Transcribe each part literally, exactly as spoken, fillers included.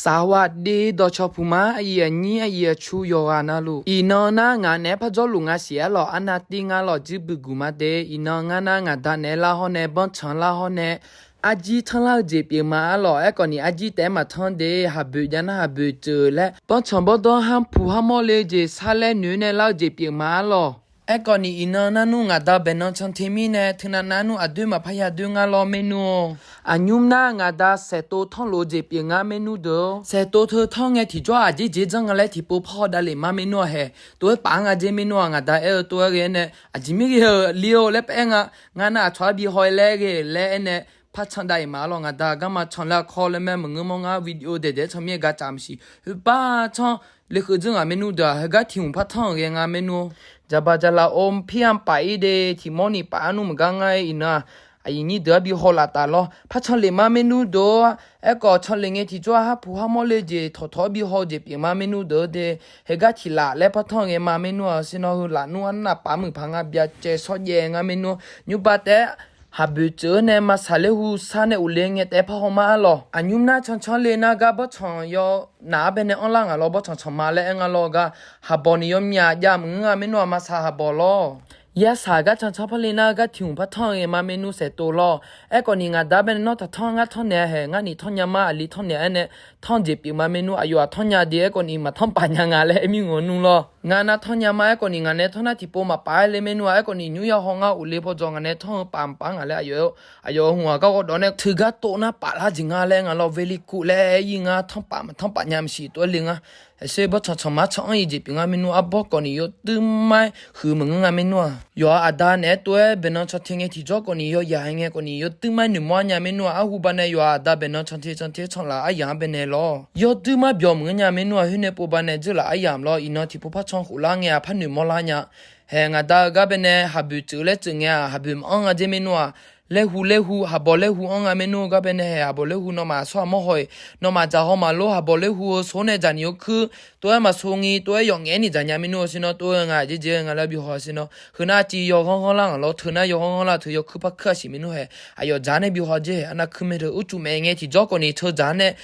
สวัสดี dawqcawq puq ma, aqyuif aqnyir aqyuif aqtsu yawqghaq navluf. Iqnan nar ngaq naeq-aer par jawrluf nga siq-aer lawq, arnav tiv nga lawq, jir buiq guq ma de. Iqnan ngar nar ngaq da naeq-aer lar hawr nae, banrtsanq lar hawr nae, arjir tanrlar-eu jeq pyeuf ma-ar lawq. Aerkhawf ni arjir taef-aer maqtanr de, haqboeq jav nar haqboeq tseuf laer, banrtsanq bawrdanr har puq har mawrle-eu jeq sar laer noeq nae lar-eu jeq pyeuf ma-ar lawq. Aerkhawf ni iqnan nar nmr ngaq da baeqnan canter mirnae, teunav nav nmr aqdoer maqpar ya doer ngar lawr maernmr-or. Aqnymr nar ngaq da saeqtov tanrlof-eu jeq pyeuf ngar maernmr deuq-or. Saeqtov teu tanr ngae tiqjawr-aq, aqjeq jeq janr nga laer tiqpov par haw davlef ma maernmr-aq haeq. Tov-aer paf-anr nga jer maernmr-aq, ngaq da aer-eu tov-aer ghae-aer nae, aqjeq mirghae-euq li-or laer paer-aer nga. Ngar nar aqcawq-ar bi haw-aer laer ghae-euq laer aer nae, par can dav-iq ma-ar lawq. Ngaq da garma can laer aqkawr laer mae maqngeur mawr, ngar video daeqdaeq-aer can mir-aer ga tsaf maqsiq. Heu par tanr lekeuv dzeur ngaq maernmr deuq-aq, heugar tiq hmq par tanr-euq ghae nga maernmr-or. Jaqbaq jaqlaf om pir-anr paf-ir de, tiq mawr ni paf-ar nmr maqgar ngar-aer iqnan-aq, aqyuif nyir deuq-ar bi haw laf taf lawr. Par can lef ma maernmr deuq-or. Aerkhawf can lef ngae tiqjawr-aq, har puq har mawrle jeq tawqtawq-ar bi haw-eu jeq pyeuf ma maernmr deuq-or de. Heugar tiq laf laer par tanr ghae ma maernmr-aq, siqnan heu laf nmr arnav paf muiq paq nga byacaevsawr jaev nga maernmr-or. Nymrbav taef-aer haqboeq tseuf-eu nae maqsaq laer hu sar nae uqle ngae taef-aer par haw ma-ar lawq. Aqnymr nar cancanr le nar gar banrtsanq yaw naf-ar bae nae anrlar ngaq lawr, banrtsanq tsanq ma laer aer nga lawr gar. Haqbawq ni yawmyaq jav maqngeur nga maernmr-aq, maqsaq haqbawq lawr. Yasaq gar cancanr par le nar gar tiq hmq par tanr ghae ma maernmr saeqtov lawr. Aerkhawf ni ngaq da bae nae nawr taqtanr ngar tanr naeq-a haeq, ngar ni tanr nya ma aqli tanr naeq-aer nae tanr jeq pyeuf ma maernmr. Aqyawf-aq tanr nya de, aerkhawf ni maqtanr paf nya nga laer aer mir ngaq nmr lawr. Ngaq nav tanr nya ma, aerkhawf ni ngaq nae tanr nar tiqpov maqpaf-aer le maernmr-aq. Aerkhawf ni nymr ya haw ngar uqle paw dzawq ngaq nae tanr-eu paf maqpaf ngaq laer aqyawf-eu hmq-aq gar ghawrdawq nae teugar tov nar paf lar jeq nga laer ngaq lawr very good laer aer-ir ngar, tanr paf maqtanr paf nya maqsiq tov-aer le ngar. Aqsher banrtsanq tsanq ma tsanr-anr-ir jeq pyeuf ngar maernmr, arbawr khawf ni yawduir mar-aer huiq maqngeur nga maernmr-aq. Yawqha aqda naeq-aer tov-aer baeqnan canter ngae tiqjawr khawf ni yawyaq-aer ngae khawf ni yawduir mar-aer noeqmawr-ar nya maernmr-aq. Arhu banae yawqha aqda baeqnan canter canter canlaf aryaq-anr baenae lawr. Yawduir mar byawq maqngeur nya maernmr-aq. Khoer nae pov banae dzeurlaf aryamq lawr. Iqnan tiqpov par can khof lar ngae-aq par noeqmawr lar nya. Haeq ngaq da-eu gar baenae haqboeq tseuf laer tseuf ngae-aq, haqboeq maqanr nga jer maernmr-aq. Laer hu laer hu, haqbawq laer hu anr nga maernmr-eu gar baenae haeq haqbawq laer hu nawmaf aqsawr aqmawr haw-iq, nawmaf dzaq haw maqlor haqbawq laer hu-eu sor nae dzaq ni-eu kuir, tov-aer maqsor ni tov-aer yawf ngaef-aer ni dzaq nya maernmr-eu sirnar tov-aer nga jeq jeq nga laer bi haw sirnar. Heu nar civ yawghanr ghanr lar ngaq lawr, teu nar yawghanr ghanr lar teu yawkuir par kuir-a siq maernmr haeq. Aqyawf dzaq-ar nae bi haw jer haeq, arnav kuir mae teu uqcuf maeq ngae tiqjawr khawf ni teu dzaq-ar nae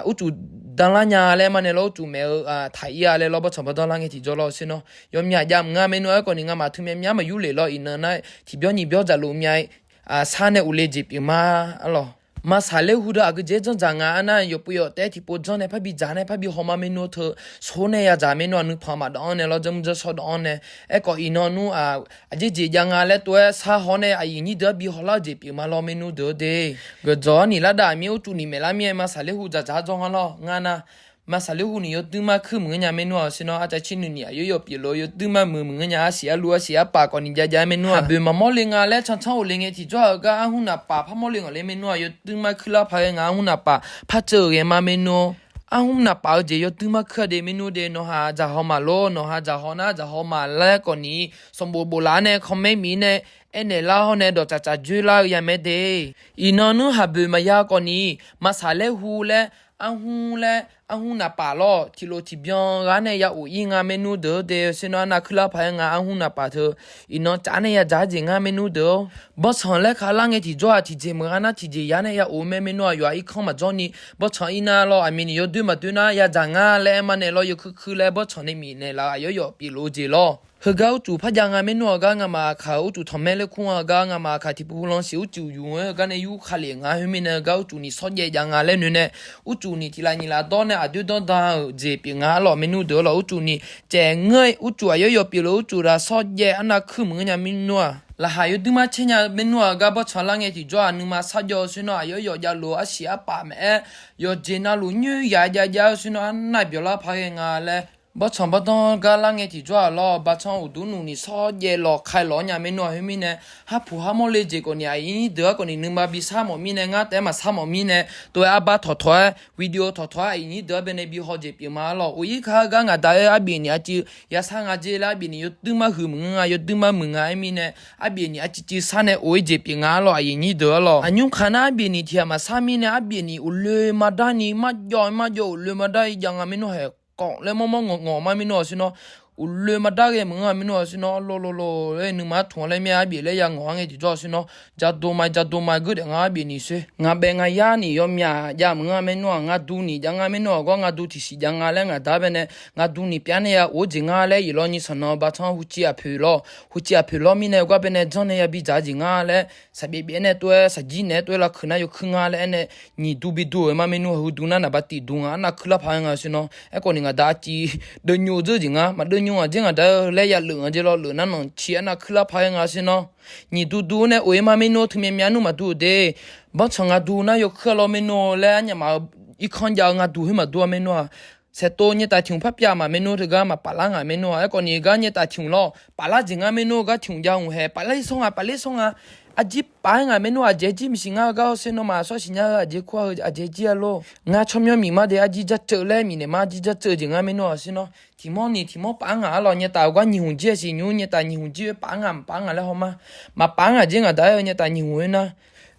uqcuf danlar nya laer ma nae lawr, uqcuf maeq-eu taq-ir-a laer lawr, banrtsanq bawrdanr lar ngae tiqjawr lawr sirnar. Yawmyaq jav mq ngar maernmr-aq. Aerkhawf ni ngamaf teu myav myav maqyur lef lawr. Iqnan nar tiqbyanr nyiq byanr dzaqluf myav-ir sar nae uqle jeq pyeuf ma-ar lawq. Maqsaq laer hu deuq aqgeujeq janr dzaq nga-ar nar, yawpuiv yawf taef-aer tiqpov janr nae parbi dzaq nae parbi haw ma maernmr teu. Sor nae yadzaq maernmr-aq, nuipanq maqdawv-anr nae lawr, dzarmr dzarsawr dawv-anr nae. Aerkhawf iqnan nmr-aq, aqjeq jeq jav nga laer tov-aer sar haw nae aqyuif nyir deuq-ar bi haw lar-eu jeq pyeuf ma lawr maernmr deuq-ar de. Geuqdzawq-ar ni lar dav mir uqcuf ni maeq lar mir-aer maqsaq laer hu dzaqdzaq-ar dzawr nga lawr ngar nar. Maqsaq laer hu ni yawduir mar kuir maqngeur nya maernmr-aq sirnar, arcav cir nuini aqyawf yawf pyeuflof-eu yawduir mar muiq maqngeur nya. Arsiq arluv arsiq arpaf khawf ni jav jav-aer maernmr-aq, haqboeq maqmawr le nga laer cancanr of le ngae tiqjawr-aq gar arhmr naqpaf par mawr le ngaq laer maernmr-aq, yawduir mar kuir lar paq-aer nga arhmr naqpaf par tseuv-euq ghae ma maernmr-or. Arhmr naqpaf-eu jeq yawduir mar kuir-a de maernmr de, nawqha dzaq haw maqlor, nawqha dzaq haw nar dzaq haw ma laer khawf ni sanqbof bof laf-ar nae comment mir nae aernaeq lar hawr nae dawqtsaf tsaf dzoer lar-eu ya mae de. Iqnan nmr haqboeq maqya khawf ni maqsaq laer hu laer arhmr laer arhmr naqpaf lawr tiqlof tiqbyan ghar nae ya of-ir nga maernmr deuq-ar de. Sirnar arnav kuir lar paq-aer nga arhmr naqpaf teu iqnan tsaf-ar nae yadzaq-ar jeq ngar maernmr deuq-or. Banrtsanq laer ka lar ngae tiqjawr-aq tiqjeq maqgha nar tiqjeq ya nae ya of-eu mae maernmr-aq, yawqha irkanr maqjawr ni banrtsanq ir nar lawr, aqmir ni yawdoer maqdoer nar yadzaq ngar laer aer ma nae lawr, yawkuir kuir laer banrtsanq nae miqnaeq laf-eu aqyawf yawf pyeuflof-eu jeq lawr. Heugar uqcuf par jav nga maernmr-aq gar ngamaf aqkaq uqcuf tanqmaer laer kur nga gar ngamaf aqkaq tiqpov pu lan siq uqcuf yuf-aer heugar nae yur ka lef nga khoermirnae heugar uqcuf ni sawr jaev jav nga laer noeq nae, uqcuf ni tiq laf nyiq laf dawr nae aqdoer danr dan-euq jeq pyeuf nga-ar lawq maernmr deuq-ar lawq. Uqcuf ni caev ngeur-ir uqcuf aqyawf yawf pyeuflof uqcuf daq sawr jaev arnav kuir maqngeur nya maernmr-aq. Laqkhaq yawdoer mar caer nya maernmr-aq gar banrtsanq lar ngae tiqjawr-aq nuima sarjawv-eu sirnar aqyawf yawf javluf-eu arsiq arpaf maqaer, yawqjeq navluf nyoer yaq jav jav-eu sirnar arnav byawq lar paq ghae nga laer banrtsanq bawrdanr gar lar ngae tiqjawr-aq lawr, baqtsanq uqduq nuq ni sawr jaev lawq khaeq lawq-ar nya maernmr-aq khoermirnae, har puq har mawr le jeq khawf ni aqyuif nyir deuq-ar khawf ni nuima bi sar mawf mirnae ngar taef-aer maqsar mawf mirnae, tov-aer arbar tawqtawq-aer video tawqtawq-aer aqyuif nyir deuq-ar baenae bi haw jeq pyeuf ma-ar lawq. Of-ir ka-ar gar ngaq da-aer arbif ni aqcuiv yasar nga jer laer arbif ni yawdoer mar huiq maqngeur nga, yawdoer mar muiq nga aer mirnae, arbif ni aqcuiv cuiv sar nae of-ir jeq pyeuf nga-ar lawq aqyuif nyir deuq-ar lawq. Aqnymr kaq nar arbif ni tiq ghaq maqsar mirnae arbif ni uqloe maqdar ni marjawv marjawv uqloe maqdar-ir jav nga maernmr haeq. Kawf laer mawrmawr ngawq ngawq ma maernmr-aq sirnar Uqloe maqdar ghae maqngeur-a maernmr-aq sher nawr, lor lor lor laer nuima tmq-awr laer myav arbyaef laer ya ngawq-ar ngae jeq jawr-a sher nawr, jadov ma jadov ma geur daef ngar arbyaef ni sher. Ngaq baef ngaq yar ni yawmyaq jav maqngeur-a maernmr-aq, ngaqdu ni jav ngar maernmr-aq, gawr ngaqdu tiqsiq jav nga laer ngaq da baenae, ngaqdu ni pyar nae ya of-eu jeq nga laer iqlawr nyi sanqnan-eu baqtanr huciv aqpoeq lawr, huciv aqpoeq lawr mirnae gawr baenae janr nae yabi dzaq jeq nga laer, saqbyaef byaef-aer nae tov-aer saqjir naeq-aer tov-aer lavkuiq nar yawkuir nga laer aernae, nyiq du bi du-euq ma maernmr-aq, heu du nar naqba tiq du nga, arnav kuir lar paq-aer nga sher nawr. Aerkhawf ni ngaq da aqciv deuvnymr-eu dzeur jeq nga, maqdeuvnymr-aq dzer ngaq da-eu laer ya leuf nga jeq lawr, leuf nar nanqciq arnav kuir lar paq-aer nga sher nawr. Nyiq du du-aer nae of-ir ma maernmr, teu myav myav nmr maqdur-euq de. Banrtsanq ngaqdu nar yawkuir-a lawr maernmr laer arnyaf maf-eu irkanr jav-eu ngaqdu khoer maqdur-a maernmr-aq. Saeqtov nyaetaf tiq hmq parpyav maf maernmr, teugar maqpaf lar ngaq maernmr-aq. Aerkhawf ni gar nyaetaf tiq hmq lawr, paf lar jeq nga maernmr, gar tiq hmq jav hmq hae paf lar ir sawr nga, paf ler sawr nga. Aqjir paf-aer ngaq maernmr, aqjeq jir maqsiq ngar-eu gar-awr sher nawr, maqshawr siqnya-eu aqjeq kur-a heu aqjeq jir-a lor. Ngar tsawrmyanr miq mar de aqjir jarceuv laer miqnaeq mar aqjir jarceuv jeq nga maernmr-aq sher nawr. Tiq mawr ni tiq mawr paf-aer ngaq-ar lawr, nyaetaf-eu gar nyiq hmq jir-a siq nymr, nyaetaf nyiq hmq jir-aer paf-aer ngaq maqpaf-aer ngaq laer haw ma. Maqpaf-aer ngaq jer ngaq da-aer-eu nyaetaf nyiq hmq-aer nar,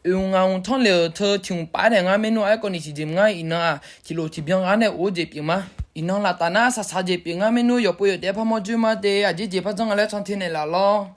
oeq hmq ngaq hmq tanrle-euq teu tiq hmq paf-aer naeq nga maernmr-aq. Aerkhawf ni tiqjeq mq ngar iqnan-aq tiqlof tiqbyan ghaq nae of-eu jeq pyeuf ma. Iqnan laftaf nar saqsaq jeq pyeuf ngar maernmr, yawqpov yawq taef-aer parmawr dzoer ma de, aqjeq jeq par janr nga laer can te naeqlaf lawr.